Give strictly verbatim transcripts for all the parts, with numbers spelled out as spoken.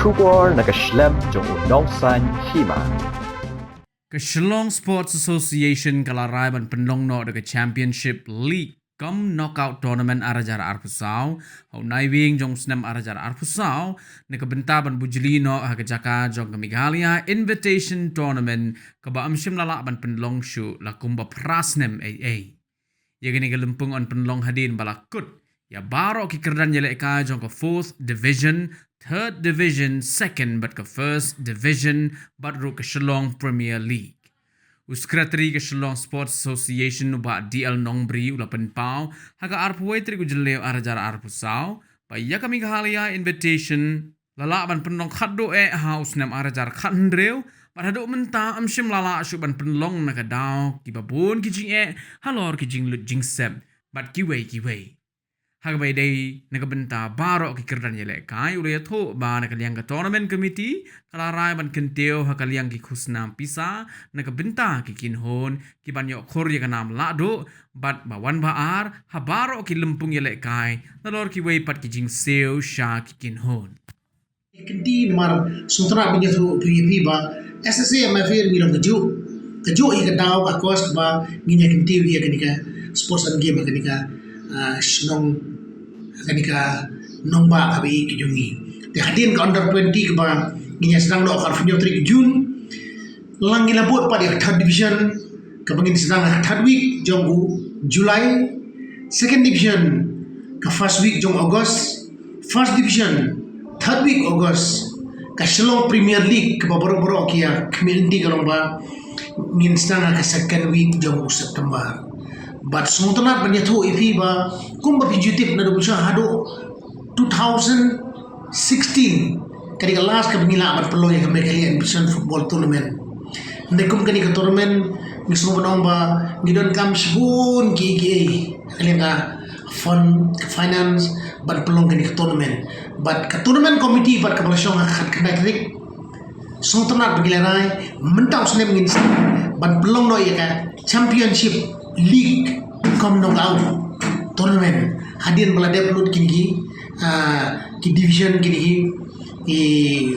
Khubor na ka shlem jong u nongsaiñ hima. Ka Shillong Sports Association ka la rai ban pynlong noh da ka Championship League kum Knockout Tournament ar hajar arphew saw ha u Naiwieng jong u snem ar hajar arphew saw, na ka bynta ban bujli noh ha ka jaka jong ka Meghalaya Invitation Tournament kaba ym shym la lah ban pynlong shuh la kumba phra snem ei ei. Ïa kane ka lympung yn pynlong hadien ba la kut ïa baroh ki kyrdan ïalehkai jong ka Fourth Division, Third Division, Second bad ka First Division bad ruh ka Shillong Premier League. U Secretary ka Shillong Sports Association u Bah D L Nongbri u la pynpaw ha ka arphew wei tarik u Jylliew ar hajar arphew saw ba ïa ka Meghalaya Invitation la lah ban pynlong khatduh eh ha u snem ar hajar khathynriew bad haduh mynta ym shym la lah shuh ban pynlong na ka daw kiba bun ki jingeh halor ki jinglut jingsep bad kiwei kiwei. Ha kaba ïadei na ka bynta baroh ki kyrdan ïalehkai u la ïathuh ba na ka liang ka Tournament Committee ka la rai ban kyntiew ha ka liang ki khusnam pisa na ka bynta ki kynhun kiban ïoh khur ïa ka nam lahduh bad ba wan ba ar ha baroh ki lympung ïalehkai nalor kiwei pat ki jingsiew sha ki kynhun. Kynti namar sngewtynnat ban ïathuh ïa phi ba S S A M F A ngi long kajuh kajuh ïa ka daw ka kos ba ngin ïa kyntiew ïa kane ka sports and game ha kane ka ah, shnong ha kane ka nongbah kaba ïeit ka jong ngi. Te hadien ka under twenty kaba ngin ïa sdang noh ka arphew hynñiew tarik June. Lang ngi la bud pat ïa ka third division kaba ngin sdang ha ka third week jong u July. Second division ka first week jong August. First division third week August. Ka Shillong Premier League kaba baroh baroh ki ïa khmih lynti ka long ba ngin sdang ha ka second week jong u September. Bad sngewtynnat ban ïathuh ïa phi ba kumba phi ju tip naduh mynshwa haduh two thousand sixteen ka dei ka last kaba ngi lah ban pynlong ïa ka Meghalaya Invitation Football Tournament. Hynrei kum kane ka tournament ngi sngew ban ong ba ngi donkam shibun kiei kiei ha ka liang ka fund, ka finance ban pynlong kane ka tournament. Bad ka tournament committee bad kaba la shong ha ka khatkhyndai tarik sngewtynnat ba ngi la rai mynta u snem ngin sdang ban pynlong noh ïa ka Championship League cum Knockout Tournament hadien ba la dep lut kine ki ah, ki division kine ki i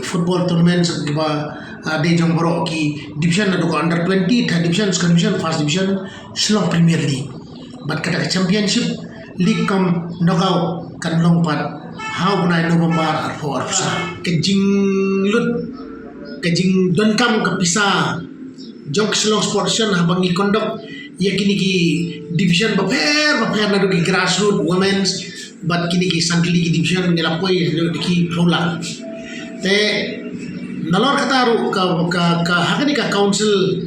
football tournament kiba ah, dei jong baroh ki division naduh ka under twenty, third division, second division, first division, Shillong Premier League. Bad kata ka Championship League cum Knockout kan long pat ha u bnai November arphew arphew saw. Ka jinglut ka jingdonkam ka pisa jong ka Shillong Sports Association haba ngi conduct ïa kine ki division bapher bapher naduh ki grassroots, women's bad kine ki san tylli ki division ngi la poi haduh ki phew lak. Te nalor kata ruh ka ka ka ha kane ka council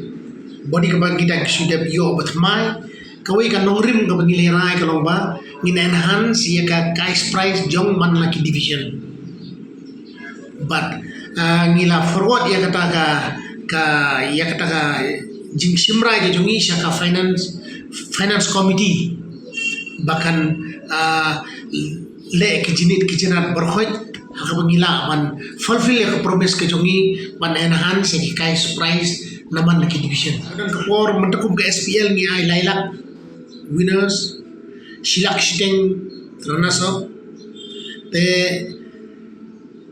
body kaba ngi dang shu dep ïoh ba thymmai kawei ka nongrim kaba ngi la rai ka long ba ngin enhance ïa ka cash prize jong man la ki division. Bad ah, ngi la forward ïa kata ka ka ïa kata ka jingshim rai ka jong ngi sha ka finance finance committee ba kan ah, leh ki jingit ki jingat baroh ha kaba ngi lah ban fulfill ïa ka promise ka jong ngi ban enhance ïa ki cash prize na man la ki division. Ka don ka por mynta kum ka S P L ngi ai lai lak winners, shi lak shiteng runners up. Te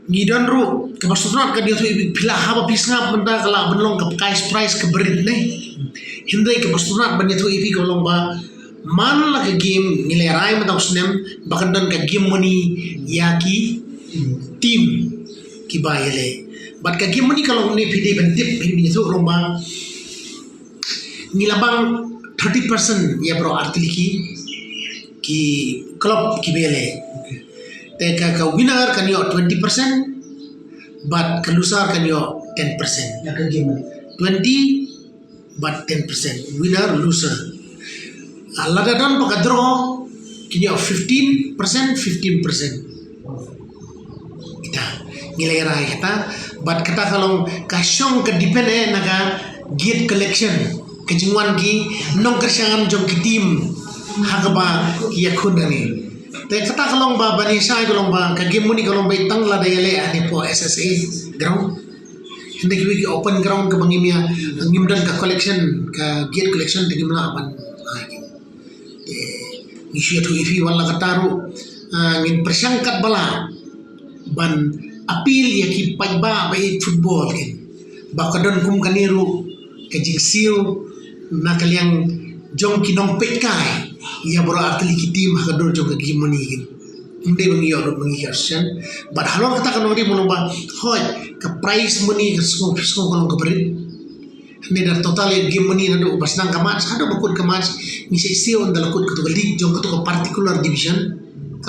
ngi don ruh kaba sngewtynnat ka dei tu phi lah haba phi sngap mynta ka lah ban long ka cash prize ka barit ne. Hynrei kaba sngewtynnat ban ïathuh ïa phi ka long ba man la ka game ngi la rai mynta u snem ba kan don ka game money ïa ki team kiba ïaleh. Bad ka game money ka long ne phi dei ban tip phi dei ïathuh long ba ngi la bang thirty percent ïa baroh artylli ki ki club kiba ïaleh. Te ka ka winner kan ïoh twenty percent bad ka loser kan ïoh ten percent. Na ka game money. Twenty bad ten percent winner loser. Ah, lada don ba ka draw kin ïoh fifteen percent, fifteen percent. Kita ngi la rai kata bad kata ka long ka shong ka depend eh na ka gate collection ka jingwan ki nongkyrshan jong ki team ha kaba ki ïakhun hangne. Te kata ka long ba ban ïa shai ka long ba ka game money ka long ba i tang lada ïaleh hangne po S S A ground. Hynda kiwei ki open ground kaba ngim ïa ngim don ka collection ka gate collection te ngim lah ban ai. Te ngi shu ïathuh ïa phi wat la kata ruh ah, ngin pyrshang katba lah ban appeal ïa ki paidbah ba ïeit football kin ba ka don kum kane ruh ka jingsiew na ka liang jong ki nongpeit kai ïa baroh artylli ki team ha ka dur jong ka game money kin. Ym dei ba ngi ïoh ruh ba ngi ka sien. Bad halor kata ka nongrim mo long ba hoi ka prize money ka sngew sngew ka long ka barit. Hynrei da total ïa game money naduh ba sdang ka match haduh ba kut ka match ngi sa siew ynda la kut kato ka league jong kato ka particular division.